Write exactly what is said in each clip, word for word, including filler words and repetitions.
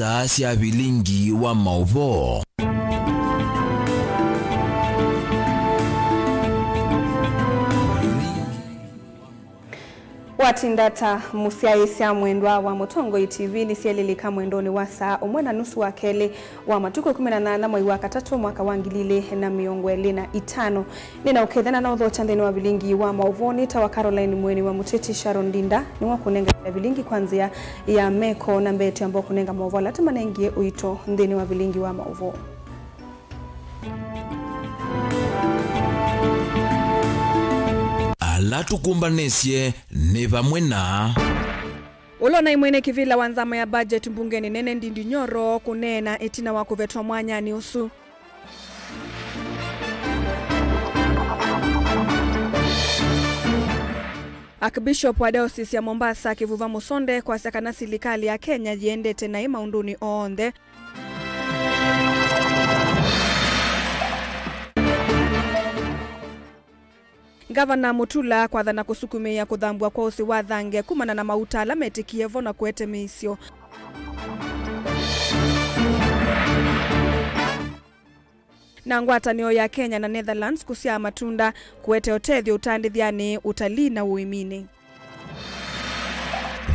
Saa sya vilingi wa maũvoo. Watinda ta mũsyaĩĩsya mwendwa wa Mũtongoi T V nĩsyelilika mwendonĩ wa saa ũmwe na nusu wa kelĩ wa matukũ ĩkũmi na nyanya mwai wa katatũ mwaka wa ngili ilĩ na mĩongo ĩlĩ na itano. Nĩna ũkethana na ũthokya nthĩnĩ wa vilingi wa maũvoo nĩ ta wa Caroline Mweni wa Mũteti. Sharon Ndinda nĩwe ũkũnenga vilingi kwa nzĩa ya meko na mbee twĩamba kũnenga maũvoo ala tũmanengie ũito nthĩnĩ wa vilingi wa maũvoo. Ala tũkũmbanĩsye nĩ vamwe na. Ũla ũnaĩ mwene kĩvĩla wa nzama ya budget mbungenĩ nene Ndindi Nyoro kũneena ĩtina wa kũvetwa mwanyanĩ ũsu. Archbishop wa Diocese ya Mombasa Kĩvuva Mũsonde kwasya kana silikalĩ ya Kenya yĩendete naĩ maũndũnĩ onthe. Ngavana Mutula kwathana kũsukumĩĩa kũthambw'a kwa ũsĩ wa thange kumana na mauta ala metĩkie vo na kũete mĩisyo. Na ngwatanĩo ya Kenya na Netherlands kũsyaa matunda, kũete ũtethyo ũtandĩthyanĩ, ũtalii na ũĩminĩ.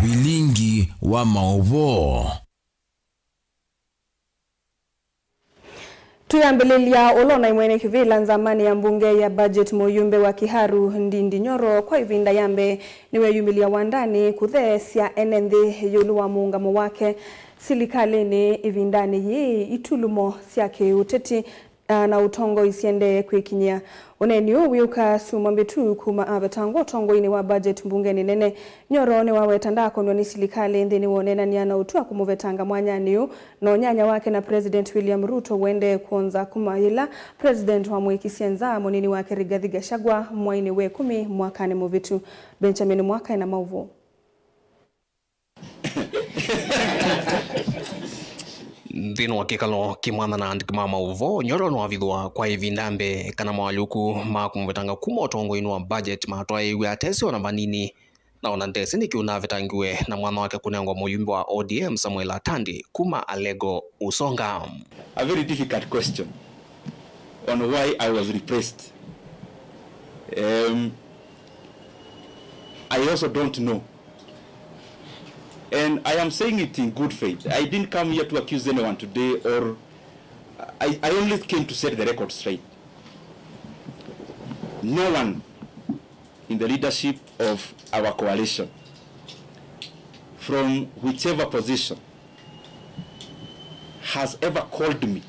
Vilingi wa maũvoo. Twĩambĩlĩlya, ũla ũnaĩ mwene kĩvĩla nzamanĩ ya mbunge ya budget, mũyumbe wa Kiharu Ndindi Nyoro, kwa ĩvinda ya mbee nĩweyumĩlya wandanĩ kũtheesya ene nthĩ ĩũlũ wa mũũngamo wake silikalĩnĩ ĩvindanĩ yĩĩ, itulumo sya kĩũteti, ah, na ũtongoi siendee kwĩkinyĩa. Ũneeni ũũ wĩũka syumwa mbĩtu kuma avetangwa ũtongoinĩ wa budget mbungenĩ nene. Nyoro nĩwaweta ndaakonw'a nĩ silikalĩ nthĩnĩ wa ũneenany'a na ũtw'a kũmũvetanga mwanyanĩ ũũ, na ũnyanya wake na President William Ruto ũendee kwonza kuma yĩla President wamwĩkisye nza mũnini wake Rigathi Gachagua mwainĩ wa ĩkũmi mwakanĩ mũvĩtu. Benjamin Mwaka ena maũvoo. Nthĩnĩ wa kĩkalo kĩmwanya na andĩki ma maũvoo, Nyoro nĩwavithwa kwa ĩvinda mbee kana moalyũku ma kũmũvetanga kuma ũtongoinĩ wa budget matwaĩĩw'e atesĩ ona vanini, na ona ndesĩ nĩkĩ ũnavetangiwe na mwana wake kũnengwa mũyumbe wa O D M Samuel Atandi kuma Alego Usonga. A very difficult question on why I was replaced. Um, I also don't know. And I am saying it in good faith. I didn't come here to accuse anyone today, or I, I only came to set the record straight. No one in the leadership of our coalition, from whichever position, has ever called me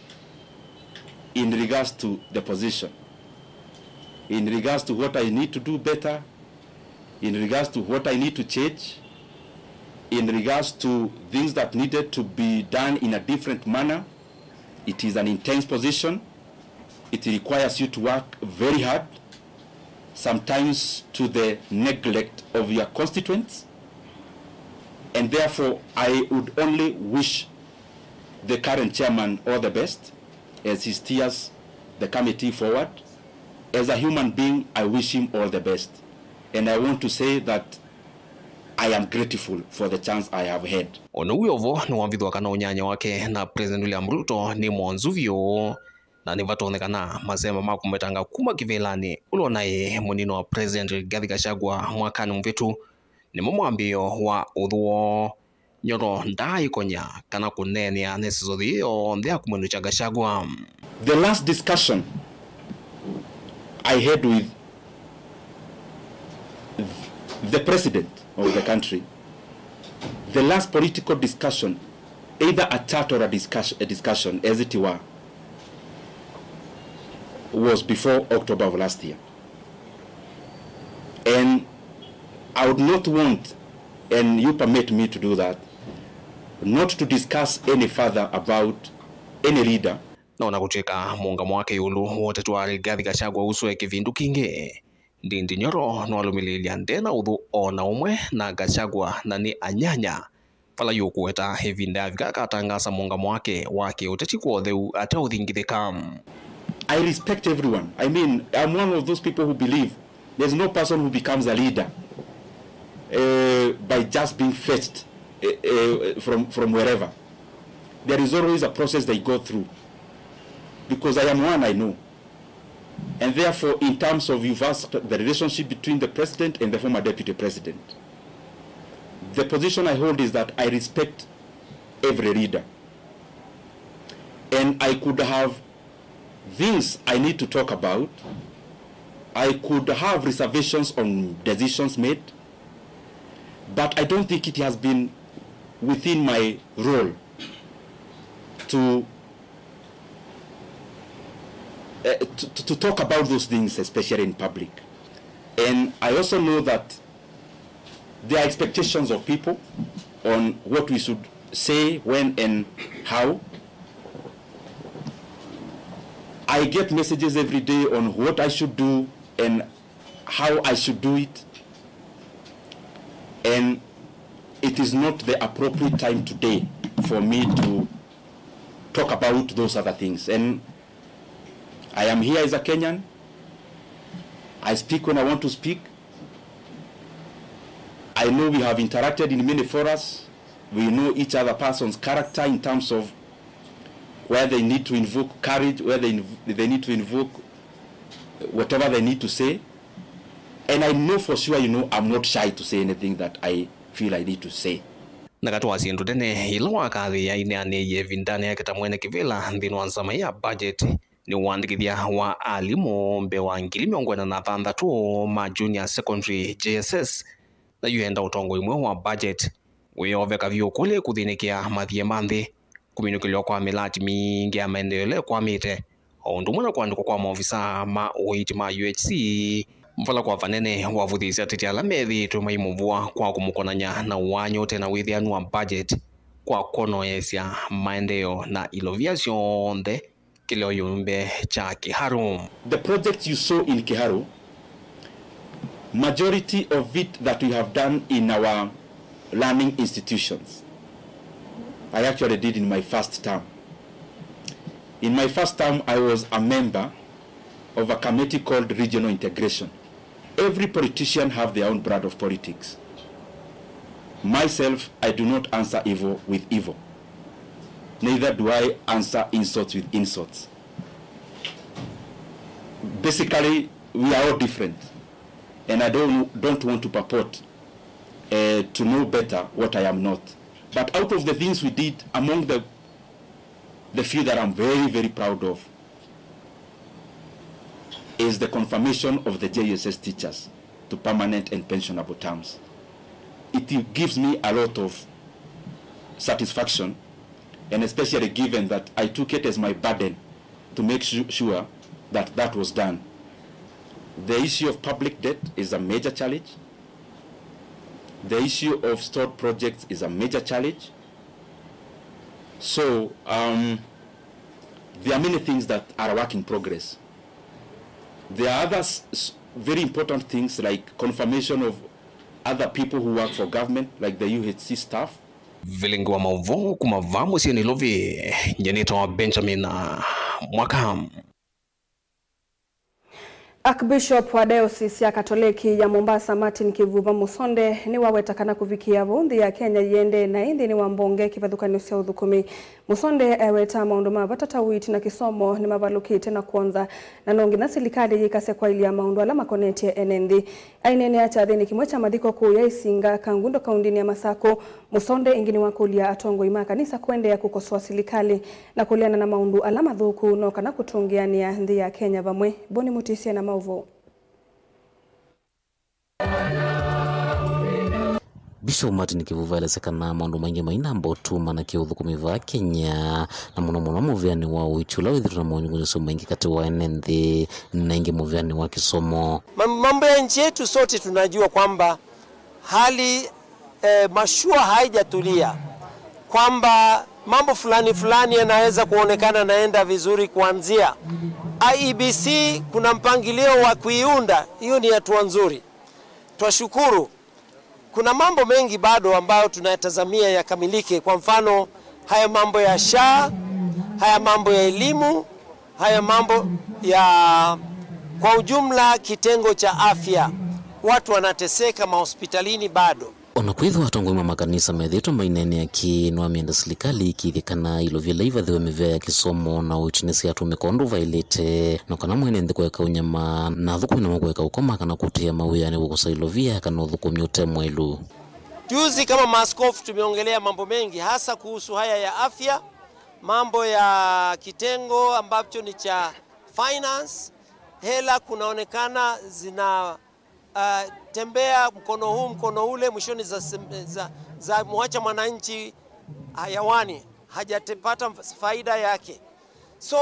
in regards to the position, in regards to what I need to do better, in regards to what I need to change, in regards to things that needed to be done in a different manner. It is an intense position. It requires you to work very hard, sometimes to the neglect of your constituents, and therefore I would only wish the current chairman all the best as he steers the committee forward. As a human being, I wish him all the best, and I want to say that I am grateful for the chance I have had. Ona wĩ o vo, nĩwavithwa kana ũnyanya wake na President William Ruto nĩ mwonzu vyũ, na nĩvatonyekana masemo ma kũmũvetanga kuma kĩvĩlanĩ ũla ũnaĩ mũnini wa President Rigathi Gachagua mwakanĩ mũvĩtu nĩmo mwambĩĩo wa ũthũ woo. Nyoro ndaaĩkonya kana kũneenea nĩsĩso yĩĩ yonthe ya kũmwĩnũkya Gachagua. The last discussion I had with the president of the country, the last political discussion, either a chat or a discuss-, a discussion, as it were, was before October of last year. And I would not want, and you permit me to do that, not to discuss any further about any leader. Na ona kũtw'ĩka mũũngamo wake ĩũlũ wa ũteti wa Rigathi Gachagua ũsu e kĩvindu kingĩ, Ndindi Nyoro nĩwalũmĩlĩĩlya nde na ũthũ o na ũmwe na Gachagua na nĩ anyanya, vala yũkũweta ĩvinda yavika akatangasa mũũngamo wake wa kĩũteti kwa ũtheu ateũthingithĩka. I respect everyone. I mean, I'm one of those people who believe there's no person who becomes a leader, uh, by just being fetched, uh, uh, from, from wherever. There is always a process they go through. Because I am one, I know. And therefore, in terms of, you've asked the relationship between the president and the former deputy president, the position I hold is that I respect every leader. And I could have things I need to talk about. I could have reservations on decisions made, but I don't think it has been within my role to, uh, to, to talk about those things, especially in public. And I also know that there are expectations of people on what we should say, when, and how. I get messages every day on what I should do and how I should do it. And it is not the appropriate time today for me to talk about those other things. And I am here as a Kenyan. I speak when I want to speak. I know we have interacted in many forums. We know each other person's character in terms of where they need to invoke courage, where they, inv- they need to invoke whatever they need to say. And I know for sure, you know, I'm not shy to say anything that I feel I need to say. Na katĩ wa syĩndũ nene ila wakathĩĩa ineanĩie ĩvindanĩ yake ta mwene kĩvĩla nthĩnĩ wa nzama ya budget, nĩ ũandĩkĩthya wa alimũ mbee wa ngili mĩongo ĩna na thanthatũ ma junior secondary, J S S, na yu enda ũtongoi mweũ wa budget wĩoveka vyũ kũlĩ kũthĩnĩkĩa mathiĩ ma nthĩ, kũminũkĩlwa kwa mĩlati mingĩ ya maendeeo ĩla ĩkwamĩte, o ũndũ ũmwe na kũandĩkwa kwa maovisaa ma ũiiti ma U H C, vala kwa vanene wavũthĩĩsye ateti ala methĩĩtwe maimũvũa kwa kũmũkonany'a na ũany'o ũte na wĩthĩanu wa budget kwa kwonoesya maendeeo na ilovia syonthe kĩlĩo yũmbe kya Kiharu. The projects you saw in Kiharu, majority of it that we have done in our learning institutions, I actually did in my first term. In my first term, I was a member of a committee called Regional Integration. Every politician have their own brand of politics. Myself, I do not answer evil with evil. Neither do I answer insults with insults. Basically, we are all different, and I don't, don't want to purport, uh, to know better what I am not. But out of the things we did, among the, the few that I'm very, very proud of, is the confirmation of the J S S teachers to permanent and pensionable terms. It gives me a lot of satisfaction, and especially given that I took it as my burden to make su- sure that that was done. The issue of public debt is a major challenge. The issue of stalled projects is a major challenge. So, um, there are many things that are a work in progress. There are other s- s- very important things like confirmation of other people who work for government, like the U H C staff. Vilingi wa maũvoo kuma vaa mũsyĩ Nairobi, nyie nĩtawa Benjamin Mwaka. Archbishop wa Diocese ya Katoleki ya Mombasa, Martin Kivuva Musonde, nĩwaweta kana kũvikĩa vau nthĩ ya Kenya yĩendee naĩ nthĩnĩ wa mbunge kĩvathũkany'o sya ũthũkũmi. Musonde eweta maũndũ ma vata ta ũiiti na kĩsomo nĩmavalũkĩte na kwonza, na no nginya silikalĩ yĩkasya kwaĩlya maũndũ ala makonetye ene nthĩ. Aineenea kyathĩnĩ kĩmwe kya mathiko kũũya Isinga, Kangundo, kaũndĩnĩ ya Masakũ, Musonde ĩngĩ nĩwakũlya atongoi ma kanisa kũendeea kũkosoa silikalĩ na kũleana na maũndũ ala mathũku no kana kũtũngĩanĩa nthĩ ya Kenya vamwe. Boni Mutisya na maũvoo. Bishop Martin Kivuva aelesya kana maũndũ maingĩ mainamba ũtuma na kĩũthũkũmi vaa Kenya, na mũno mũno mũvĩanĩ wa ũiiti ũla wĩthĩtwe na monyungunyĩsyo maingĩ katĩ wa ene nthĩ na ĩngĩ mũvĩanĩ wa kĩsomo. Mam- Mambo ya nchi yetu sote tunajua kwamba hali eh, mashua haijatulia, kwamba mambo fulani fulani yanaweza kuonekana naenda vizuri kuanzia I E B C, kuna mpangilio wa kuiunda, hiyo ni hatua nzuri. Twashukuru. Kuna mambo mengi bado ambayo tunatazamia yakamilike, kwa mfano haya mambo ya SHA, haya mambo ya elimu, haya mambo ya, kwa ujumla, kitengo cha afya. Watu wanateseka mahospitalini bado. O na kwĩthĩwa atongoi ma makanisa methĩĩtwe maineenea kĩĩ, nĩwamĩenda silikalĩ ĩkĩĩthye kana ilovia ila ivathĩwe mĩvĩa ya kĩsomo na ũitinĩsya atũmĩka ũndũ vaĩlĩte, na kana mwene nthĩ kũeka ũnyama na athũkũmi namo kũeka ũkoma kana kũtĩĩa mawĩanĩ kũkosa ilovia kana ũthũkũmi ũte mwaĩlu. Juzi kama maaskofu tumeongelea mambo mengi, hasa kuhusu haya ya afya, mambo ya kitengo ambacho ni cha finance, hela kunaonekana zina, ah, tembea mkono huu, mkono ule, mwishoni za, za, za mwacha mwananchi hayawani, hajapata faida yake. So,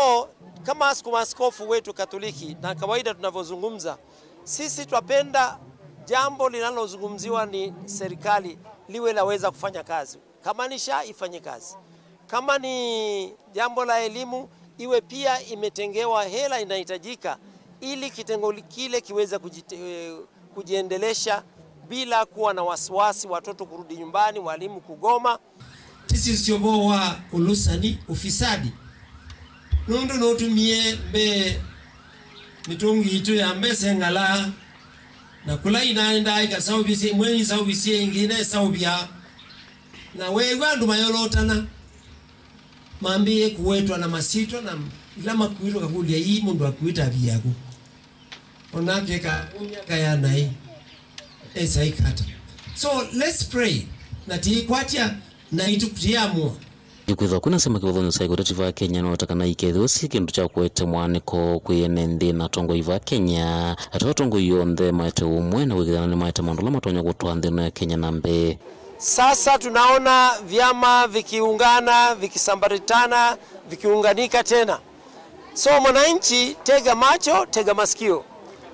kama asko-, maaskofu wetu Katoliki, na kawaida tunavyozungumza, sisi twapenda jambo linalozungumziwa ni serikali liwe laweza kufanya kazi. Kama ni SHA, ifanye kazi. Kama ni jambo la elimu, iwe pia imetengewa hela inahitajika ili kitengo li-, kile kiweze kujite-, eh, kujiendelesha bila kuwa na wasiwasi, watoto kurudi nyumbani, walimu kugoma. Tĩsisye ũvoo wa ũlũsani, ufisadi, nũndũ nũtumie mbee mĩtũngi yitũ ya mbesa ĩng'alaa, na kũla inaendaa ikasaũvisye, ĩmwe isaũvisye ĩngĩ ĩnesaũvya. Na weew'a andũ mayolotana, mambĩĩe kũwetwa na masyĩtwa, na ila makuĩtwe kakũlya, "Ii mũndũ akuĩte avi yaku?" Onake kaumya kaya naĩ, esa ikata. So, let's pray, na tiikwatya, na itu-, tiamũa. Ĩkwĩthwa kwĩna syama kĩvathũkany'o sya kĩũteti va Kenya, no ta kana ikethĩwa syĩ kĩndũ kya kũete mwaanĩko kwĩ ene nthĩ na atongoi va Kenya. Ateo atongoi onthe maete ũmwe na kwĩkĩthana nĩmaete maũndũ ala matonya kũtwaa nthĩ ĩno ya Kenya na mbee. Sasa tunaona vyama vikiungana, vikisambaratana, vikiunganika tena. So, mwananchi, tega macho, tega masikio.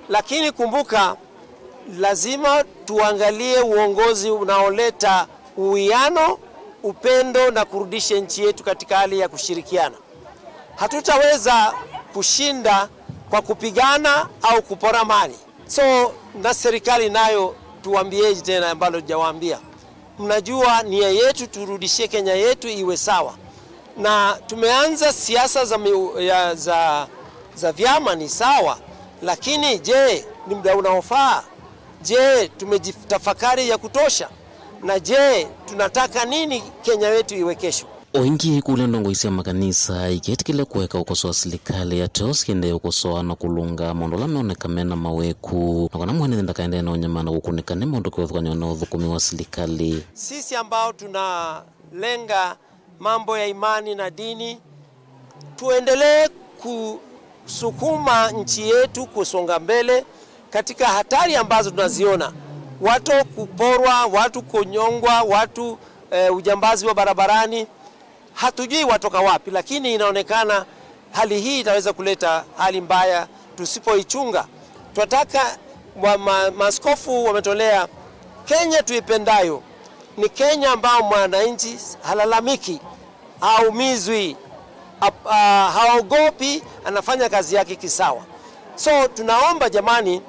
Lakini kumbuka, lazima tuangalie uongozi unaoleta uwiano, upendo na kurudisha nchi yetu katika hali ya kushirikiana. Hatutaweza kushinda kwa kupigana au kupora mali. So, na serikali nayo tuwambieje tena ambalo tujawaambia? Mnajua nia yetu turudishie Kenya yetu iwe sawa. Na tumeanza siasa za, miu-, ya, za, za vyama ni sawa, lakini je, ni muda unaofaa? Je, tumejitafakari ya kutosha? Na je, tunataka nini Kenya yetu iwe kesho? O ĩngĩ, kũlya ndongoi sya makanisa iketĩkĩle kũeka ũkosoa silikalĩ, ateo siendee ũkosoa na kũlũnga maũndũ ala meoneka me na maweku, na kana mwene nthĩ ndakaendee na ũnyama na kũkunĩka nĩ maũndũ kĩvathũkany'o na ũthũkũmi wa silikalĩ. Sisi ambao tunalenga mambo ya imani na dini, tuendelee kusukuma nchi yetu kusonga mbele katika hatari ambazo tunaziona, watu kuporwa, watu kunyongwa, watu, eh, ujambazi wa barabarani. Hatujui watoka wapi, lakini inaonekana hali hii itaweza kuleta hali mbaya tusipoichunga. Twataka wa ma-, maaskofu wametolea, Kenya tuipendayo ni Kenya ambao mwananchi halalamiki, haumizwi, ap-, ah, haogopi, anafanya kazi yake kisawa. So, tunaomba jamani,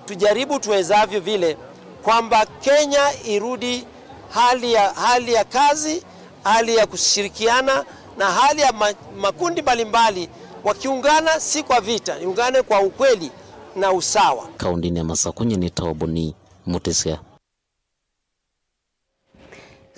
tujaribu tuwezavyo vile kwamba Kenya irudi hali ya, hali ya kazi, hali ya kushirikiana na hali ya ma-, makundi mbalimbali wakiungana, si kwa vita, iungane kwa ukweli na usawa. Kaũntĩnĩ ya Masakũ, nyie nĩ Toboni Mũtĩsya.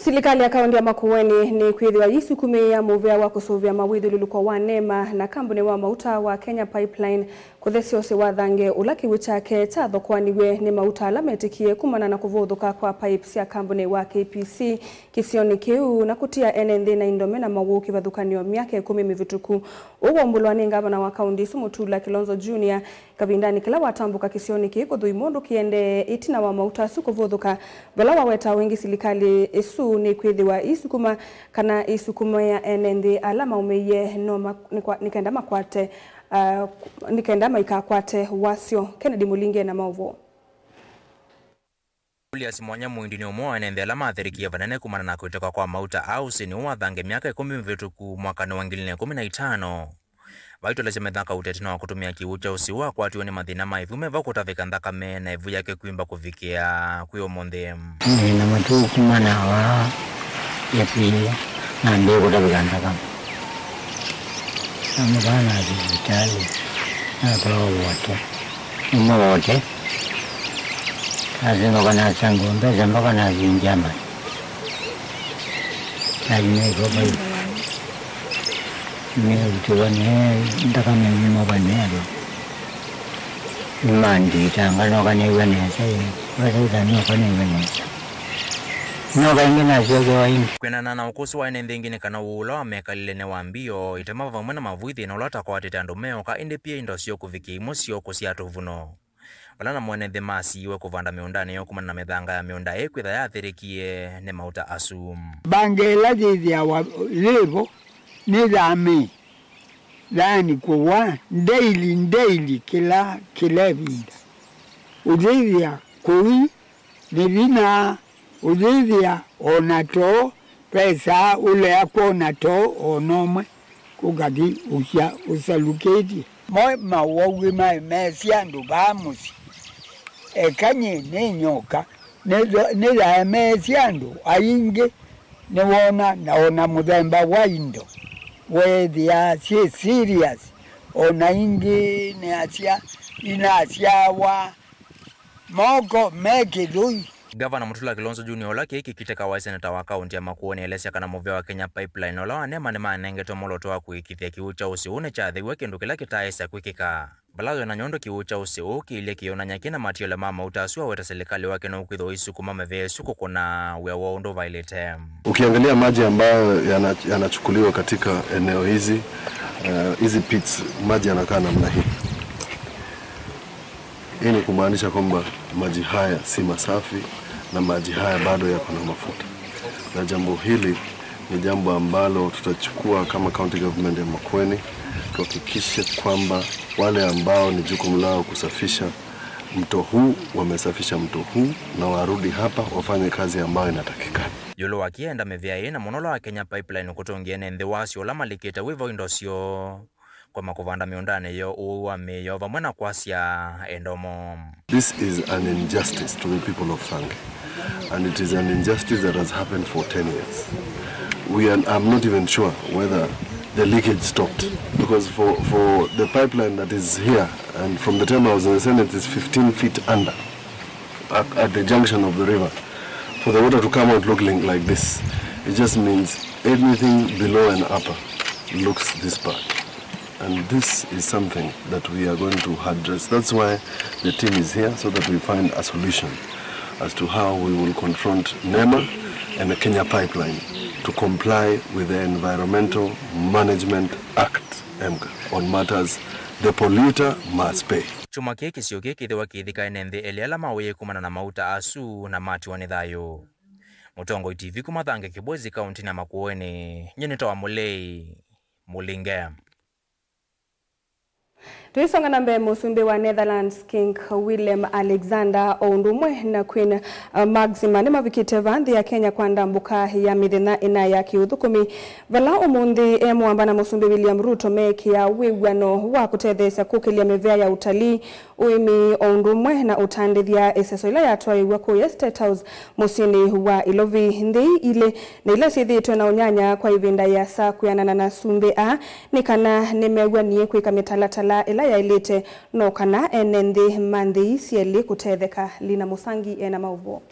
Silikalĩ ya kaũntĩ ya Makueni nĩkwĩthĩwa yĩsukumĩĩa mũvea wa kũsũvĩa mawĩthyũlũlũko wa NEMA na kambunĩ wa mauta wa Kenya Pipeline kũthesya ũsĩ wa Thange, ũla kĩw'ũ kyake kyathokoaniw'e nĩ mauta ala metĩkie kumana na kũvũthũka kwa pipe sya kambunĩ wa K P C kĩsionĩ kĩu, na kũtia ene nthĩ na indo mena mawũũ kĩvathũkany'o myaka ĩkũmi mĩvĩtũku. Ũu waumbũlwa nĩ ngavana wa kaũntĩ ĩsu Mutula Kilonzo Junior kavindanĩ kĩla watambũka kĩsionĩ kĩĩ kũthũima ũndũ kĩendee ĩtina wa mauta asu kũvũthũka, vala waweta wĩngĩ silikalĩ ĩsu nĩkwĩthĩwa ĩisukuma kana ĩisukumĩa ene nthĩ ala maũmĩie no ma-, nĩ kwa-, nĩ kenda makwate, ah, nĩ kenda maikakwate wasyo. Kennedy Mũlinge na maũvoo. Julius Mwanya Mũindi nĩ ũmwe wa ene nthĩ ala mathĩrĩkie vanene kumana na kwĩtĩka kwa mauta a ũsĩnĩ ũũ wa Thange myaka ĩkũmi mĩvĩtũku, mwakanĩ wa ngili na ĩkũmi na itano. Vaitũlasya mĩthaka ũteti na wa kũtũmĩa kĩw'ũ kya ũsĩ ũũ wakwatiwe nĩ mathĩna ma ĩvu meva kũtavĩka nthakame na ĩvu yake kwimba kũvikĩa kwĩ ũmũnthĩ. Nĩ na matuku mana wa ya kĩw'ũ nambĩĩe kũtavĩka nthakame. Namũtwaa na sivitalĩ, natwawa wote. Nĩmo wote. Nasengwa kana sangwa mbesa mpaka nasingia mai. Nasinekwa mai. Nĩũtiwa nĩ nthakame yuma vanĩalo. Nĩmanditanga nokanĩw'a nesa ĩ. Vasaitha nokanĩw'a nesa. Nokaingĩ nasyokewa ĩngĩ. Kwĩanana na ũkũsĩ wa ene nthĩ ĩngĩ nĩ kana ũũ ũla wamekalile nĩ wa mbio, itema vamwe na mavui thĩna ũla ũtakwatĩte andũ meoka, ĩndĩ pia indo syoo kũvikĩa imwe syoo kũsyaa tũvuno. Vala namo ene nthĩ masiiwe kũvanda mĩũndanĩ yoo kumana na mĩthanga ya mĩũnda ĩĩ kwĩtha yathĩrĩkie nĩ mauta asu. Mbanga ĩla yĩthĩawa yĩvo nĩ yamĩ, yaani kũwa daily, daily, kĩla, kĩla ĩvinda. Ũyĩthĩa kũi nĩ vinya, ũyĩthĩa o na too, ve saa ũlea kwona too o na ũmwe, kũkathi ũsya ũsalukĩtye. Mo mawau maĩ meesĩ andũ vaa mũsyĩ, eka nyie nĩ nyoka, nĩtho-, nĩyaemeesye andũ aingĩ, nĩwona, na o na mũthemba wa indo weethĩa syĩ serious, o na ingĩ nĩasya inasyawa moko me kĩthũi. Gavana Mutula Kilonzo Junior, ũla kĩĩ kĩkiteka wa seneta wa kaunti ya Makueni, aelesya kana mũvĩa wa Kenya Pipeline ũla wa NEMA nĩmanengetwe mwolooto wa kũĩkĩĩthya kĩw'ũ kya ũsĩ ũũ nĩkyathew'a, kĩndũ kĩla kĩtaĩsa kwĩkĩka. Vala wĩ na nyondo kĩw'ũ kya ũsĩ ũũ kĩilye kĩyonany'a kĩ na matiele ma mauta asu, aweta silikalĩ wake nũkwĩthwa ũisukuma mĩvĩa ĩsu kũkũna wĩa woo ũndũ vaĩlĩte. Ukiangalia maji ambayo yana-, yanachukuliwa katika eneo hizi, eh, hizi pits, maji yanakaa namna hii. Hii ni kumaanisha kwamba maji haya si masafi na maji haya bado yako na mafuta. Na jambo hili ni jambo ambalo tutachukua kama county government ya Makueni, tuhakikishe kwamba wale ambao ni jukumu lao kusafisha mto huu wamesafisha mto huu na warudi hapa wafanye kazi ambayo inatakikana. Ĩũlũ wa kĩenda mĩvĩa ĩĩ na mũno ũla wa Kenya Pipeline kũtũngĩa ene nthĩ wasyo ũla malikĩte wĩvo indo syoo. Kwama kũvanda mĩũndanĩ yoo ũũ wa mĩĩ yoo vamwe na kwasya endomo. This is an injustice to the people of Thange, and it is an injustice that has happened for ten years. We are, I'm not even sure whether the leakage stopped, because for, for the pipeline that is here, and from the time I was in the Senate, is fifteen feet under at, at the junction of the river. For the water to come out looking like this, it just means anything below and upper looks this bad. And this is something that we are going to address. That's why the team is here, so that we find a solution as to how we will confront NEMA and the Kenya Pipeline to comply with the Environmental Management Act, EMCA, on matters the polluter must pay. Kyumwa kĩĩ kĩsio kĩĩ kĩthĩwa kĩithika ene nthĩ elĩ ala maũĩe kumana na mauta asu na matiwa nĩ thayũ. Mũtongoi T V kuma Thange Kibwezi, kaunti ya Makueni, nyie nĩtawa Mũlei Mũlinge. Tũisonga na mbee, mũsumbĩ wa Netherlands, King Willem Alexander, o ũndũ ũmwe na Queen, uh, Maxima, nĩmavikĩte vaa nthĩ ya Kenya kwa ndambũka ya mĩthenya ĩna ya kĩũthũkũmi, vala ũmũnthĩ e mũamba na mũsumbĩ William Ruto meekĩa wĩw'ano wa kũtetheesya kũkĩlya mĩvĩa ya ũtalii, ũĩmi, o ũndũ ũmwe na ũtandĩthya. Ĩseso ĩla yatwaĩĩw'a kũya State House mũsyĩnĩ wa Ilovi. Nthĩ ii ilĩ na ila syĩthĩĩtwe na ũnyanya kwa ĩvinda ĩasa kwĩanana na asumbĩ aa nĩ kana nĩmew'anie kwĩka mĩtalatala ĩla yaĩlĩte no kana ene nthĩ ma nthĩ ii syelĩ kũtetheka. Lina Mũsangi e na maũvoo.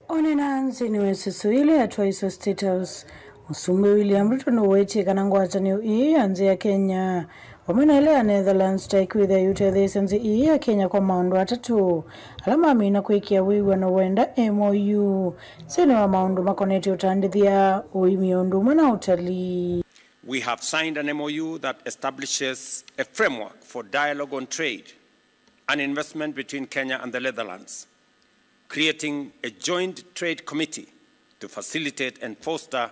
Onena nthĩnĩ wa ĩseso ĩla yatwaĩĩswe State House, Mũsumbĩ William Ruto nũwetie kana ngwatanĩo ĩĩ ya nthĩ ya Kenya vamwe na ĩla ya Netherlands taikwĩthĩa yĩũtetheesya nthĩ ĩĩ ya Kenya kwa maũndũ atatũ ala mamina kwĩkĩa wĩw'ano wa enda M O U nthĩnĩ wa maũndũ makonetye ũtandĩthya, ũĩmi o ũndũ ũmwe na ũtalii. We have signed an M O U that establishes a framework for dialogue on trade and investment between Kenya and the Netherlands, creating a joint trade committee to facilitate and foster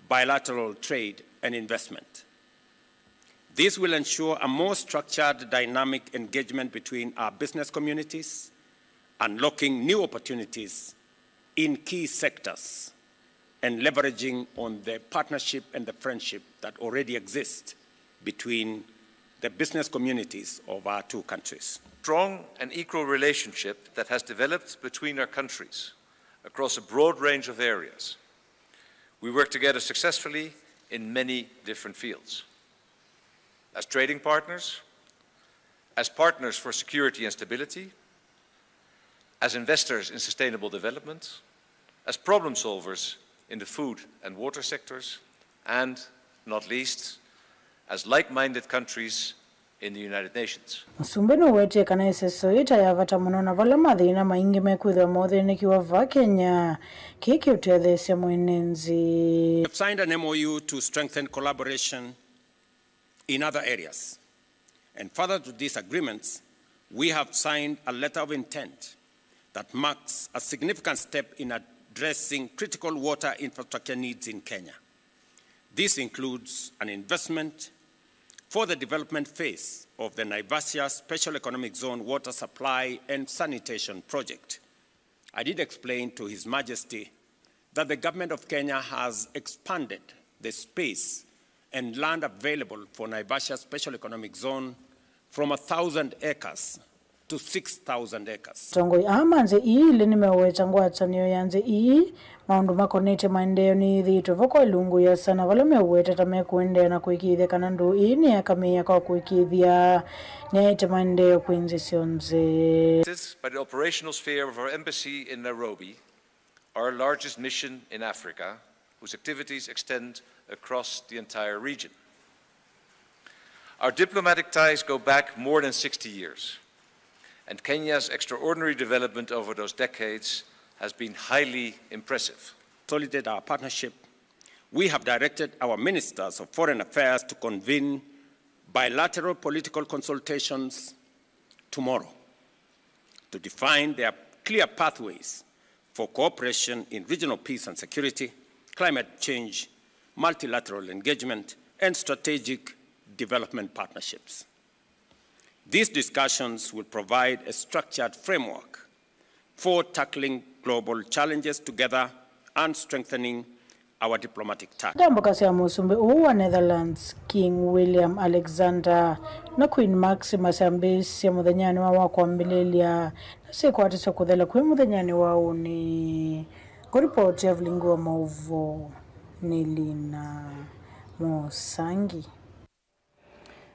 bilateral trade and investment. This will ensure a more structured, dynamic engagement between our business communities, unlocking new opportunities in key sectors, and leveraging on the partnership and the friendship that already exists between the business communities of our two countries. Strong and equal relationship that has developed between our countries across a broad range of areas. We work together successfully in many different fields. As trading partners, as partners for security and stability, as investors in sustainable development, as problem solvers in the food and water sectors, and, not least, as like-minded countries in the United Nations. Mũsumbĩ nũwetie kana ĩseso yĩĩ ta ya vata mũno, na vala mathĩna maingĩ mekwĩthĩwa maũthĩnĩkiw'a vaa Kenya, kĩĩ kĩũtetheesya mwene nthĩ. We have signed an M O U to strengthen collaboration in other areas. And further to these agreements, we have signed a letter of intent that marks a significant step in addressing critical water infrastructure needs in Kenya. This includes an investment for the development phase of the Naivasha Special Economic Zone Water Supply and Sanitation Project. I did explain to His Majesty that the Government of Kenya has expanded the space and land available for Naivasha Special Economic Zone from a thousand acres to six thousand acres. Atongoi aa ma nzĩ ii ilĩ nĩmeũweta ngwatanĩo ya nzĩ ii, maũndũ makonetye maendeeo nĩyĩthĩĩtwe vo kwa ilungu iasa, na vala meũweta ta mekũendeea na kũĩkĩĩthya kana ndũũ ii nĩyakamĩĩa kwa kũĩkĩĩthya nĩyaete maendeeo kwĩ nzĩ syonthe. By the operational sphere of our embassy in Nairobi, our largest mission in Africa, whose activities extend across the entire region. Our diplomatic ties go back more than sixty years, and Kenya's extraordinary development over those decades has been highly impressive. Consolidate our partnership, we have directed our ministers of foreign affairs to convene bilateral political consultations tomorrow to define their clear pathways for cooperation in regional peace and security, climate change, multilateral engagement, and strategic development partnerships. These discussions will provide a structured framework for tackling global challenges together and strengthening our diplomatic ties. Ndambũka sya mũsumbĩ ũũ wa Netherlands, King William Alexander, na Queen Maxima syambĩĩsye mũthenyanĩ wa, wa kwambĩlĩlya, na syĩkwatisya kũthela kwĩ mũthenyanĩ wa ũnĩ. Kũripoti Evelyn Ngua, maũvoo nĩ Lina Mũsangi.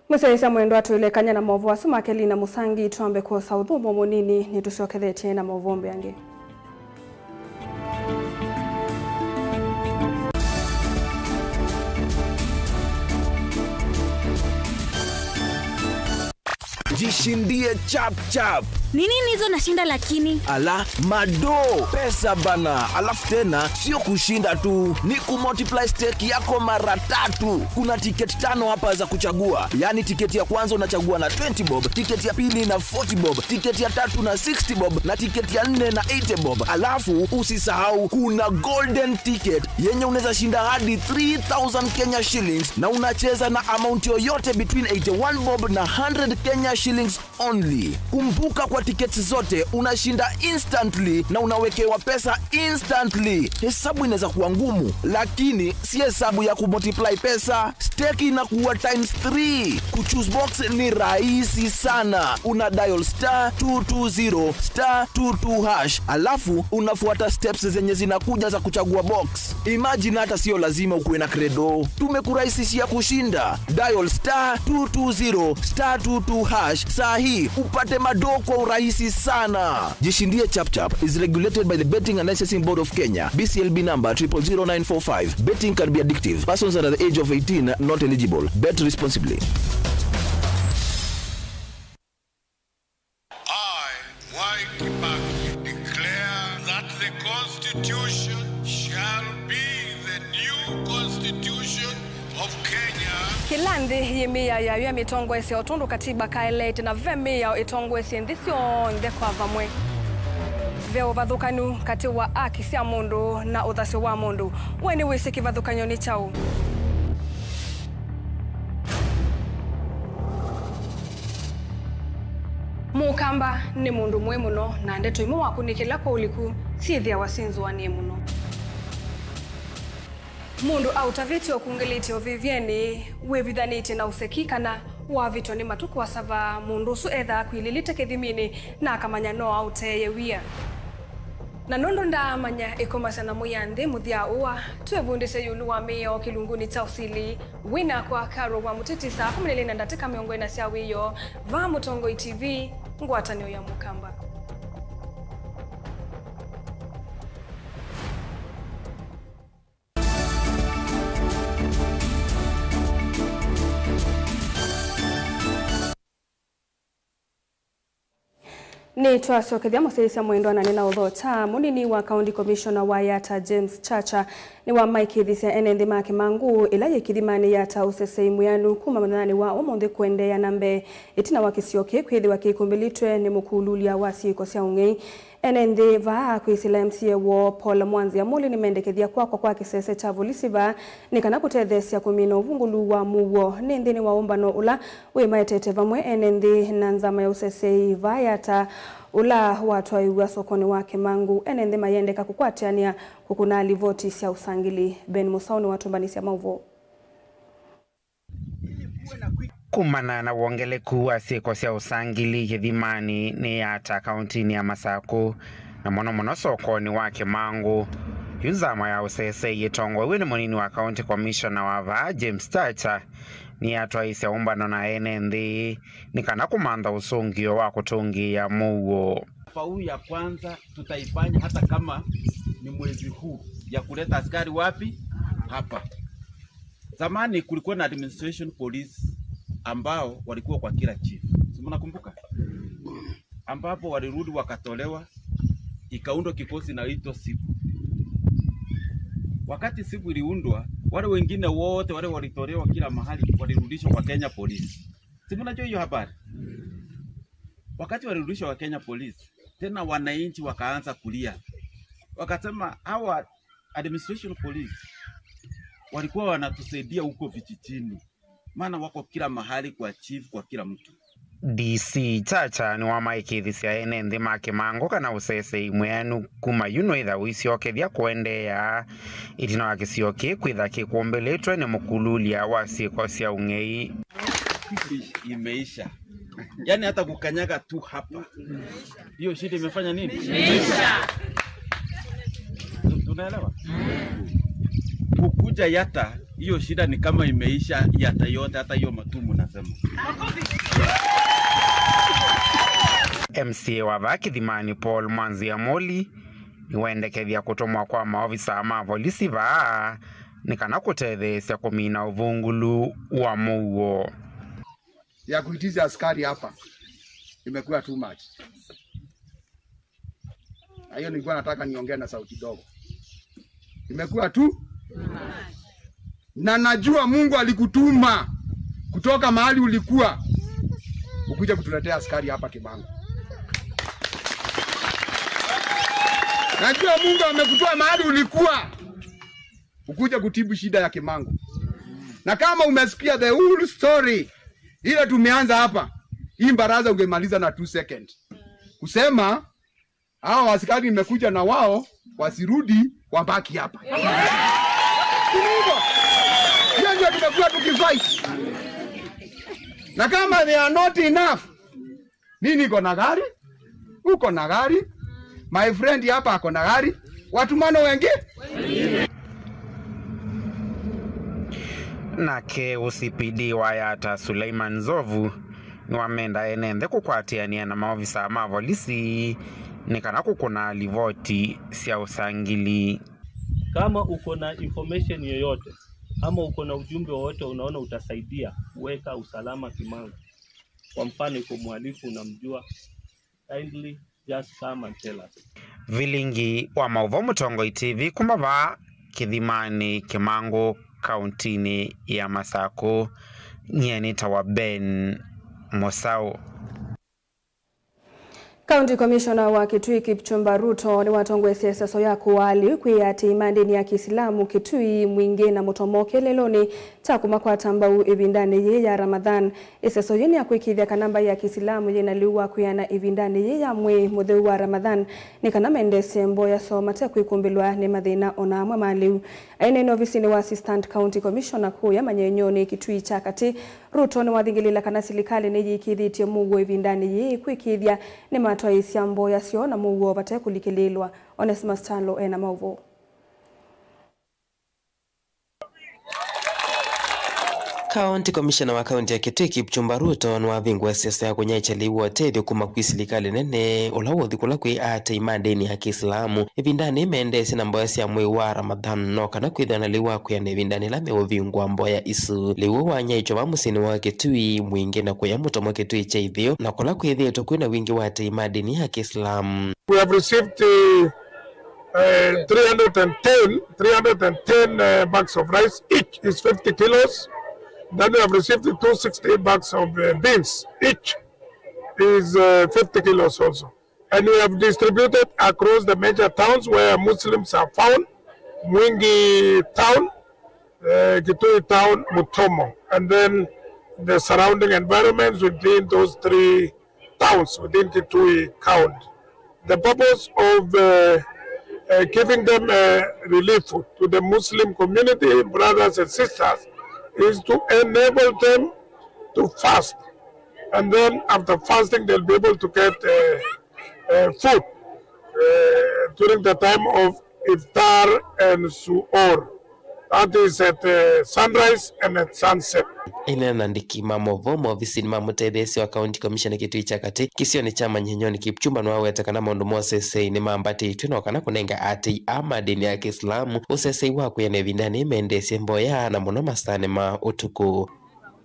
Mũsyaĩĩsya mwendwa, twĩlekany'a na maũvoo asu make Lina Mũsangi, twambe kwosa ũthũmũo mũnini, nĩtũsyokethetye na maũvoo mbeange. Jishindie chap chap. Ni nini hizo nashinda lakini? Ala, madoo, pesa bana. Alafu tena, sio kushinda tu, ni kumultiply stake yako mara tatu. Kuna tiketi tano hapa za kuchagua. Yaani tiketi ya kwanza unachagua na twenty bob, tiketi ya pili na forty bob, tiketi ya tatu na sixty bob, na tiketi ya nne na eighty bob. Alafu usisahau kuna golden ticket yenye unaweza shinda hadi three thousand Kenya shillings, na unacheza na amount yoyote between eighty-one bob na hundred Kenya shillings only. Kumbuka, kwa tickets zote unashinda instantly na unawekewa pesa instantly. Hesabu inaweza kuwa ngumu, lakini si hesabu ya kumultiply pesa. Stake inakuwa times three. Kuchoose box ni rahisi sana. Una dial star two two zero star two two hash, alafu unafuata steps zenye zinakuja za kuchagua box. Imagine, hata sio lazima ukuwe na Credo. Tumekurahisishia kushinda. Dial star two two zero star two two hash saa hii upate madoo kwa urahisi sana. Jishindie Chap Chap is regulated by the Betting and Licensing Board of Kenya, B C L B number triple zero nine four five. Betting can be addictive. Persons under the age of eighteen not eligible. Bet responsibly. I, Mwai Kibaki, declare that the Constitution shall be the new Constitution of Kenya. Kĩla nthĩ yĩ mĩao yayo ya mĩtongoesya o tondũ katiba kaeleete, na ve mĩao ĩtongoesye nthĩ syonthe kwa vamwe. Ve ũvathũkanu katĩ wa aki sya mũndũ na ũthasyo wa mũndũ. We nĩwĩsĩ kĩvathũkany'o nĩ kyaũ? Mũkamba nĩ mũndũ mũĩ mũno, na ndeto imwe wakunĩkĩla kwa ũliku syĩthĩawa syĩnzũanĩe mũno. Mũndũ aũtavĩtye ũkungĩlĩtye ũvĩvyenĩ, wĩvithanĩtye na ũseki, kana wavĩtwa nĩ matu kũasava, mũndũ ũsu ethaa akwilĩlĩte kĩthiminĩ na akamanya no aũteeye wia. Na nũndũ ndaamanya ĩkomasya na mũi ya nthĩ mũthya ũa, twĩvundĩsye ĩũlũ wa mĩao kĩlungunĩ kya ũsili. Wĩ nakwa Carol wa Mũteti, saa kũmi na ilĩ na ndatĩka mĩongo ĩna sya wĩoo, vaa Mũtongoi T V, ngwatanĩo ya Mũkamba. Nĩtwasyokethya mũsyaĩĩsya mwendwa na nĩnaũthokya. Mũnini wa County Commissioner wa Yatta James Chacha nĩwamaĩkĩĩthisye ene nthĩ ma Kĩmangũ ĩla yĩ kĩthimanĩ Yatta ũsesei mwĩanu kuma mũthenyanĩ wa ũmũnthĩ kũendeea na mbee, ĩtina wa kĩsio kĩĩ kwĩthĩwa kĩkũmbĩlĩtwe nĩ mũkululya wa syĩko sya ũng'ei. Ene nthĩ vaa kwĩsĩla M C A woo Paul Mwanzia Muli nĩmendekethya kwakwa kwa kĩsese kya volisi vaa nĩ kana kũtetheesya kũmina ũvungũlu wa mũuo. Nĩ nthĩnĩ wa ũmbano ũla wĩmaetete vamwe ene nthĩ na nzama ya ũsesei vaa Yatta ũla watwaĩw'a sokonĩ wa Kĩmangũ, ene nthĩ mayendeka kũkwatĩanĩa kũkũna livoti sya ũsangĩli. Ben Mũsaũ nĩwatũmbanĩsya maũvoo. Kumana na wongeleku wa syĩko sya ũsangĩli kĩthimanĩ nĩ Yatta kauntinĩ ya Masakũ, na mũno mũno sokonĩ wa Kĩmangũ, yu nzama ya ũsesei ĩtongoew'e nĩ mũnini wa County Commissioner wa vaa, James Chacha, nĩyatwaĩsye ũmbano na ene nthĩ nĩ kana kũmantha ũsũngĩo wa kũtũngĩĩa mũuo. Fau ya kwanza tutaifanya hata kama ni mwezi huu ya kuleta askari wapi? Hapa. Zamani kulikuwa na administration police ambao walikuwa kwa kila chief. Si mnakumbuka? Ambapo walirudi wakatolewa, ikaundwa kikosi inaitwa sibu. Wakati sibu iliundwa, wale wengine wote wale walitolewa kila mahali walirudishwa kwa Kenya Police. Si mnajua hiyo habari? Wakati walirudishwa kwa Kenya Police, tena wananchi wakaanza kulia. Wakasema hawa administration police walikuwa wanatusaidia huko vijijini, maana wako kila mahali kwa chief, kwa kila mtu. D C Chacha nĩwamaĩkĩĩthisya ene nthĩ ma Kĩmangũ kana ũsesei mwĩanu kuma yu no ĩtha ũisyokethya kũendeea, ĩtina wa kĩsio kĩĩ kwĩtha kĩkũmbĩlĩtwe nĩ mũkululya wa syĩko sya ũng'ei. Imeisha. Yaani hata kukanyaga tu hapa, hiyo shida imefanya nini? Imeisha. Tu- Tunaelewa? Kukuja Yatta, hiyo shida ni kama imeisha Yatta yote, hata hiyo matumu nasema. M C A wa vaa kĩthimanĩ Paul Mwanzia Muli nĩwendekethya kũtũmwa kwa maovisa ma volisi vaa nĩ kana kũtetheesya kũmina ũvungũlu wa mũuo. Ya kuitisha askari hapa imekuwa too much. Na hiyo nilikuwa nataka niongee na sauti dogo. Imekuwa tu. Na najua Mungu alikutuma kutoka mahali ulikuwa ukuje kutuletea askari hapa Kĩmangũ. Najua Mungu amekutoa mahali ulikuwa ukuje kutibu shida ya Kĩmangũ. Na kama umesikia the whole story, ile tumeanza hapa, hii baraza ungemaliza na two seconds. Kusema, hawa askari nimekuja na wao, wasirudi, wabaki hapa. Hivyo, hiyo ndio tumekuwa tukifight. Na kama they are not enough, mi niko na gari, uko na gari, my friend hapa ako na gari, watumano wengi. Nake O C P D wa Yatta Suleiman Nzovu nĩwamenda ene nthĩ kũkwatĩanĩa na maovisa ma volisi nĩ kana kũkũna livoti sya ũsangĩli. Kama uko na information yoyote ama uko na ujumbe wowote unaona utasaidia kuweka usalama Kĩmangũ, kwa mfano iko mhalifu unamjua, kindly just come and tell us. Vilingi wa maũvoo Mũtongoi T V kuma vaa Kĩthimanĩ Kĩmangũ, kauntinĩ ya Masakũ. Nyie nĩtawa Ben Mũsaũ. County Commissioner wa Kitui Kipchumba Ruto nĩwatongoesye ĩseso ya kũaa lĩu kwĩatĩĩi mandĩnĩ ya Kĩsilamu Kitui, Mwingĩ na Mũtomo kĩeleelonĩ kya kũmakwata mbau ĩvindanĩ yĩĩ ya Ramadhan. Ĩseso yĩĩ nĩ ya kwĩkĩĩthya kana mbaĩ ya Kĩsilamu yĩ na lĩu wa kwĩana ĩvindanĩ yĩĩ ya mwei mũtheu wa Ramadhan, nĩ kana maendeesye mboya syoo mate kwĩkũmbĩlwa nĩ mathĩna o na amwe ma lĩu. Aineena ovisinĩ wa Assistant County Commissioner kũũya Manyenyonĩ, Kitui kya Katĩ, Ruto nĩwathingĩlĩĩla kana silikalĩ nĩyĩkĩĩthĩtye mũuo ĩvindanĩ yĩĩ kwĩkĩĩthya nĩmatwaĩĩsya mboya syoo na mũuo vate kũlikĩlĩĩlwa. Onesmus Kyalo e na maũvoo. County Commissioner wa kaunti ya Kitui Kipchumba Ruto nĩwavingũa siasa ya kũnyaĩĩkya lĩu wa ũtethyo kuma kwĩ silikalĩ nene, ũla wũthi kũla kwĩ aatĩĩi ma ndĩni ya Kĩislamu. Ĩvindanĩ mendeesye na mboya sya mwei wa Ramadhan, no kana kwĩthĩwa na lĩu wa kwĩana ĩvindanĩ ĩla meũvingũa mboya isu. Lĩu ũũ wanyaĩĩkya vaa mũsyĩnĩ wa Kitui mwingĩ na kũya Mũtomwa Kitui kya ĩtheo, na kũla kwĩthĩĩtwe kwĩna wingĩ wa aatĩĩi ma ndĩni ya Kĩislamu. We have received, uh, uh, three hundred and ten, three hundred and ten, uh, bags of rice, each is fifty kilos. Then we have received two sixty bags of, uh, beans, each is, uh, fifty kilos also. And we have distributed across the major towns where Muslims are found, Mwingi town, uh, Kitui town, Mutomo, and then the surrounding environments within those three towns within Kitui County. The purpose of, uh, uh, giving them, uh, relief food to the Muslim community, brothers and sisters, is to enable them to fast. And then after fasting, they'll be able to get, uh, uh, food, uh, during the time of iftar and suhur. That is at, uh, sunrise and at sunset. Ĩneena na andĩki ma maũvoo maovisinĩ ma mũtetheesya wa County Commissioner Kitui kya Katĩ kĩsionĩ kya Manyenyoni, Kipchumba nĩwaweta kana maũndũ ma ũseseĩ nĩmambatĩtw'e, no kana kũnenga aatĩĩi aa ma ndĩni ya Kĩislamu ũseseĩ wa kwĩana ĩvindanĩ mendeesye mboya, na mũno masaanĩ ma ũtukũ.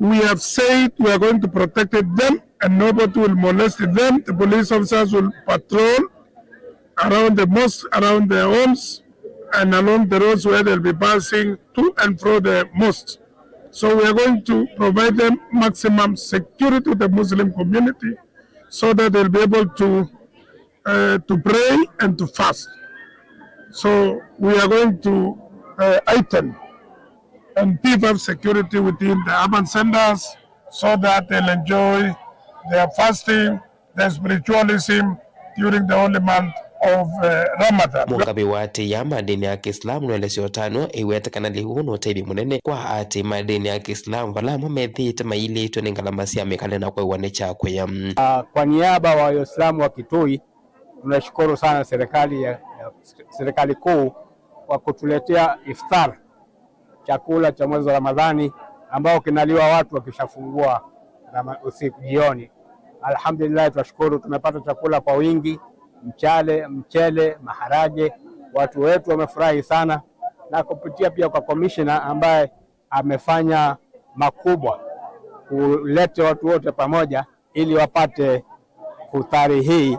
We have said we are going to protect them and nobody will molest them. The police officers will patrol around the mosque, around their homes, and along the roads where they'll be passing to and from the mosques. So we are going to provide them maximum security to the Muslim community so that they'll be able to, uh, to pray and to fast. So we are going to, uh, heighten and beef up security within the urban centers so that they'll enjoy their fasting, their spiritualism during the holy month of, uh, Ramadan. Mũngavĩ wa aatĩĩi aa ma ndĩni ya Kĩislamu nũelesya ũtanu ĩweta kana lĩu nĩ ũtethyo mũnene kwa aatĩĩi ma ndĩni ya Kĩislamu vala amwe methĩĩte mailĩtwe nĩ ngalama sya mĩkalĩle na kũewa nĩ kya kũya. Ah, kwa niaba wa Waislamu wa Kitui, tunashukuru sana serikali ya, ya, serikali kuu kwa kutuletea iftar, chakula cha mwezi wa Ramadhani ambao kinaliwa watu wakishafungua Rama-, usiku, jioni. Alhamdulillah, tunashukuru, tumepata chakula kwa wingi, mchale, mchele, maharage. Watu wetu wamefurahi sana, na kupitia pia kwa commissioner ambaye amefanya makubwa kuleta watu wote pamoja ili wapate futari hii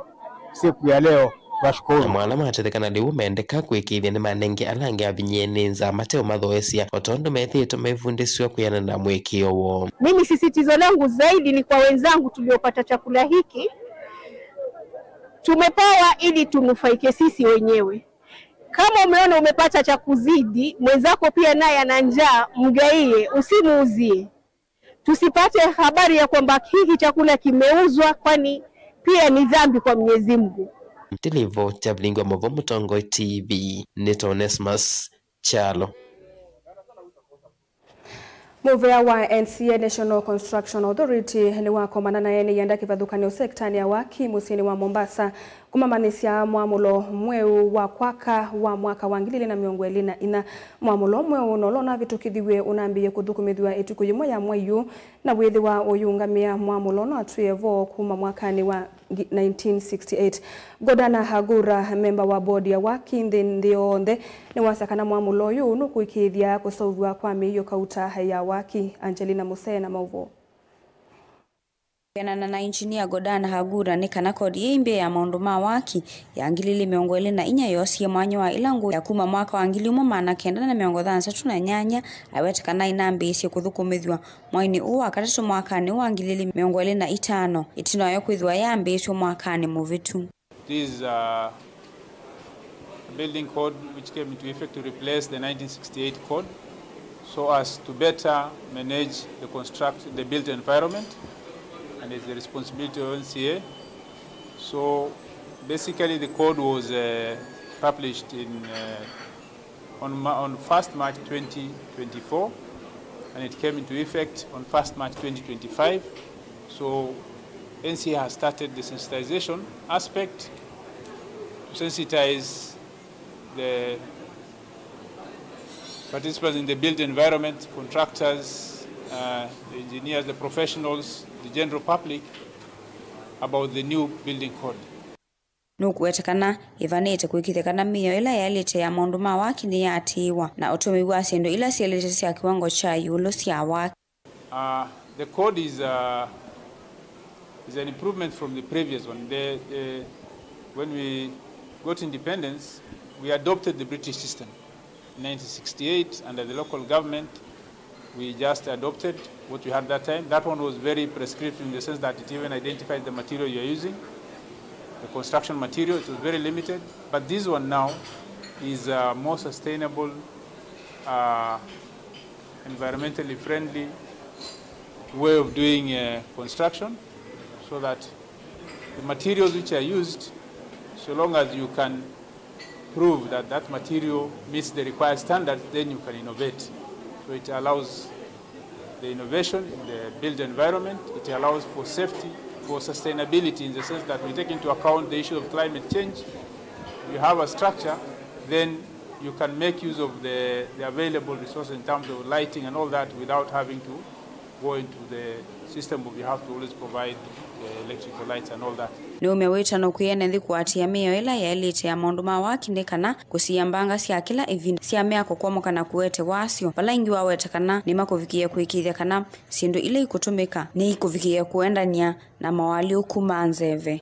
siku ya leo. Twashukuru. Namo ala matetheka na lĩu mendeka kũĩkĩĩthya nĩmanenge ala angĩ avinyĩe nĩ nzaa mateũmathoesya, o tondũ methĩĩtwe maivundĩsw'a kwĩanana na mũĩkĩĩo woo. Mimi sisitizo langu zaidi ni kwa wenzangu tuliopata chakula hiki, tumepewa ili tunufaike sisi wenyewe. Kama umeona umepata cha kuzidi, mwenzako pia naye ana njaa, mgaie, usimuuzie. Tusipate habari ya kwamba hiki chakula kimeuzwa, kwani pia ni dhambi kwa Mwenyezi Mungu. Ndilivo kya vilingi wa maũvoo Mũtongoi T V, nĩ Onesmus Kyalo. Mũvea wa N C A, National Construction Authority, nĩwakomana na ene ianda kĩvathũkany'o sektanĩ ya waki mũsyĩnĩ wa Mombasa kũmamanyĩsya mwamũlo mweũ wa kwaka wa mwaka wa ngili ilĩ na mĩongo ĩlĩ na inya. Mwamũlo mweũ ũno ũla ũnavĩtũkĩthiw'e ũnambĩĩe kũthũkũmĩthw'a ĩtukũ yĩmwe ya mwei ũũ, na wĩthĩwa ũyĩũngamĩa mwamũlo ũno atwĩe vo kuma mwakanĩ wa nineteen sixty-eight. Gordana Hagura, memba wa board ya waki nthĩ, nthĩ yonthe, nĩwasya kana mwamũlo ũyũ nũkũĩkĩĩthya kũseũvw'a kwa mĩio kauta ya waki. Angelina Musee na maũvoo. Kwĩanana na Engineer Gordana Hagura, nĩ kana kodi yĩĩ mbĩe ya maũndũ ma waki ya ngili ilĩ mĩongo ĩlĩ na inya yoosie mwanya wa ĩla ngũĩ ya kuma mwaka wa ngili ĩmwe maana kenda na mĩongo thanthatũ na nyanya, aweta kana ĩnambĩĩsye kũthũkũmĩthw'a mweinĩ ũũ wa katatũ mwakanĩ wa ngili ilĩ mĩongo ĩlĩ na itano, ĩtina wayo kwĩthĩwa yambĩĩsw'e mwakanĩ mũvĩtu. It is, uh, a building code which came into effect to replace the nineteen sixty-eight code, so as to better manage the construct, the built environment, and is the responsibility of N C A. So basically, the code was, uh, published in, uh, on Ma-, on first March twenty twenty-four, and it came into effect on first March twenty twenty-five. So N C A has started the sensitization aspect to sensitize the participants in the built environment, contractors, uh, the engineers, the professionals, the general public about the new building code. Nũkũwetekana ĩvanĩte kũĩkĩĩthya kana mĩao ĩla yaĩlĩte ya maũndũ ma waki nĩyaatĩĩwa, na ũtũmĩi wa syĩndũ ila syaĩlĩte sya kĩwango kya ĩũlũ sya waki. Uh, the code is, uh, is an improvement from the previous one. The, the, when we got independence, we adopted the British system. In nineteen sixty-eight, under the local government, we just adopted what we had that time. That one was very prescriptive in the sense that it even identifies the material you are using, the construction material. It was very limited. But this one now is, uh, more sustainable, uh, environmentally friendly way of doing, uh, construction, so that the materials which are used, so long as you can prove that that material meets the required standards, then you can innovate. So it allows the innovation in the built environment, it allows for safety, for sustainability, in the sense that we take into account the issue of climate change. You have a structure, then you can make use of the, the available resources in terms of lighting and all that without having to go into the system of you have to always provide the electrical lights and all that. Nĩumya wĩtano kwĩ ene nthĩ kũatĩĩa mĩao ĩla yaĩlĩte ya maũndũ ma waki nĩ kana kũsiĩa mbanga sya kĩla ĩvinda sya mĩako kwomoka na kũete wasyo, vala ĩngĩ waweta kana nĩmakũvikĩĩa kũĩkĩĩthya kana syĩndũ ila ikũtũmĩka nĩikũvikĩĩa kũendany'a na mawalyũku ma nzeve.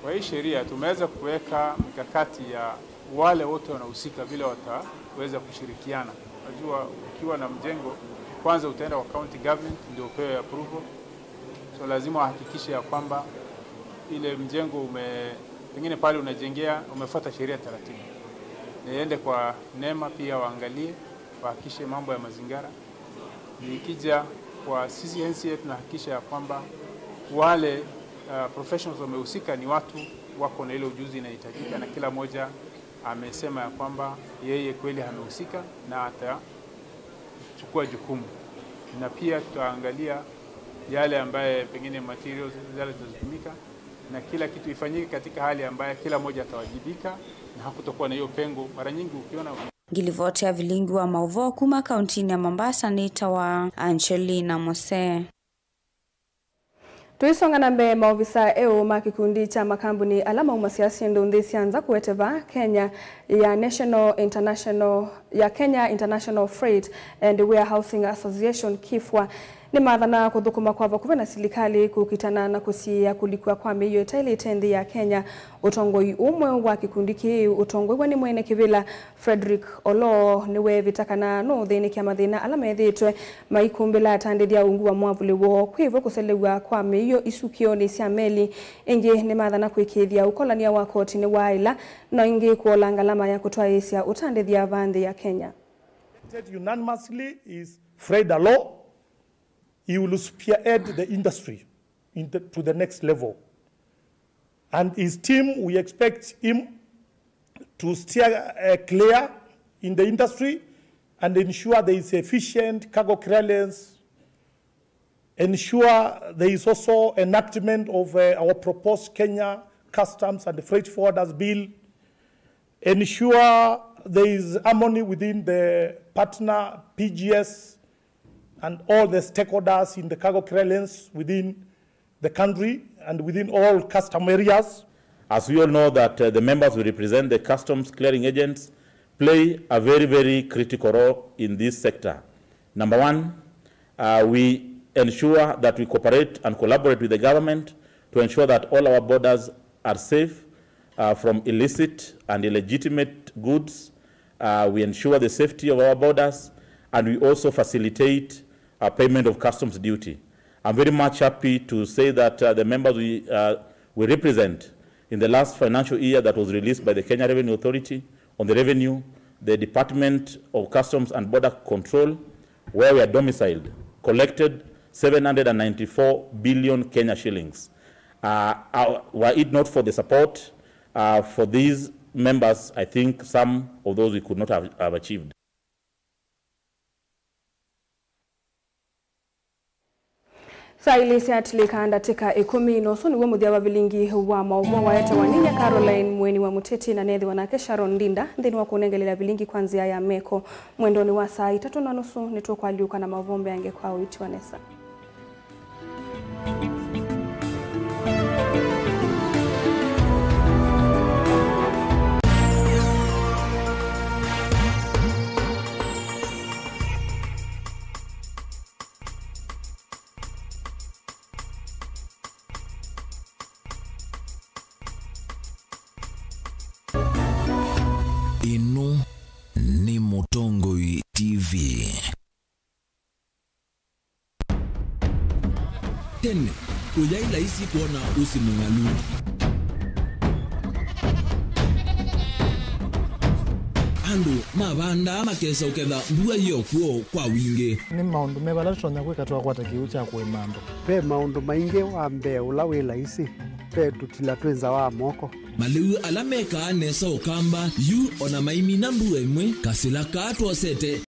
Kwa hii sheria tumeweza kuweka mikakati ya wale wote wanahusika vile wataweza kushirikiana. Unajua, ukiwa na mjengo, kwanza utaenda kwa county government ndio upewe approval. So lazima wahakikishe ya kwamba ile mjengo ume-, pengine pale unajengea, umefuata sheria, taratibu. Na iende kwa nema pia waangalie, wahakikishe mambo ya mazingira. Nikija kwa sisi N C A, tunahakikisha ya kwamba wale, uh, professionals wamehusika ni watu wako na ile ujuzi inahitajika, na kila mmoja amesema ya kwamba yeye kweli amehusika na atachukua jukumu. Na pia tutaangalia yale ambaye pengine materials zile zitatumika, na kila kitu ifanyike katika hali ambayo kila mmoja atawajibika na hakutokuwa na hiyo pengo. Mara nyingi ukiona Ngilivoti ya vilingi wa maũvoo kuma kauntinĩ ya Mombasa nĩtawa Angelina Mose. Tũisonga na mbee, maovisa eũ ma kĩkundi kya makambuni ala maumasya syĩndũ nthĩ sya nza kũete vaa Kenya ya National International, ya Kenya International Freight and Warehousing Association, KIFWA, nĩmathana kũthũkũma kwa vakuvĩ na silikalĩ kũkitana na kũsiĩĩa kũlikw'a kwa mĩio ĩtaĩlĩte nthĩ ya Kenya. Ũtongoi ũmwe wa kĩkundi kĩĩ ũtongoew'a nĩ mwene kĩvĩla Fredrick Oloo nĩweevĩta kana nũũthĩnĩkĩa mathĩna ala methĩĩtwe maikũmbĩla atandĩthya ungu wa mwavũlĩ woo kwĩvo kũselew'a kwa mĩio isu kĩonĩ sya meli. Ĩngĩ nĩmathana kũĩkĩĩthya ũkolany'a wa koti nĩwaaĩla, na ĩngĩ kũola ngalama ya kũtwaĩĩsya ũtandĩthya vaa nthĩ ya Kenya. Unanimously is Fred Oloo. He will spearhead the industry in the, to the next level. And his team, we expect him to steer, uh, clear in the industry and ensure there is efficient cargo clearance, ensure there is also enactment of, uh, our proposed Kenya Customs and Freight Forwarders Bill, ensure there is harmony within the partner P G S and all the stakeholders in the cargo clearance within the country and within all custom areas. As we all know that, uh, the members who represent the customs clearing agents play a very, very critical role in this sector. Number one, uh, we ensure that we cooperate and collaborate with the government to ensure that all our borders are safe, uh, from illicit and illegitimate goods. Uh, we ensure the safety of our borders, and we also facilitate, uh, payment of customs duty. I'm very much happy to say that, uh, the members we, uh, we represent in the last financial year that was released by the Kenya Revenue Authority on the revenue, the Department of Customs and Border Control, where we are domiciled, collected seven hundred and ninety-four billion Kenya shillings. Uh, uh, were it not for the support, uh, for these members, I think some of those we could not have, have achieved. Saa ilĩ syatilĩka ndatĩka ĩkũmi, na ũsu nĩw'o mũthya wa vilingi wa maũvoo waetewa nĩ nyie Caroline Mweni wa Mũteti, na neethĩwa nake Sharon Ndinda nthĩnĩ wa kũnengelelya vilingi kwa nzĩa ya meko. Mwendonĩ wa saa itatũ na nusu nĩtũkwalyũka na maũvoo mbeange kwa ũiiti wa nesa. Ĩno nĩ Mũtongoi T V. Tene, kũyaĩ laisi kwona ũsĩ mũng'alu. Andũ mavandaa makesa ũketha mbua yĩ o kw'o kwa wingĩ. Nĩ maũndũ meva ala tũtonya kwĩka twakwata kĩw'ũ kya kũĩma andũ? Ve maũndũ maingĩ. Wa mbee ũla wĩ laisi, ve tũtila twĩ nza wa moko. Malĩu ala mekaa nesa ũkamba yu o na maimina mbua ĩmwe, kasĩla kaa twosete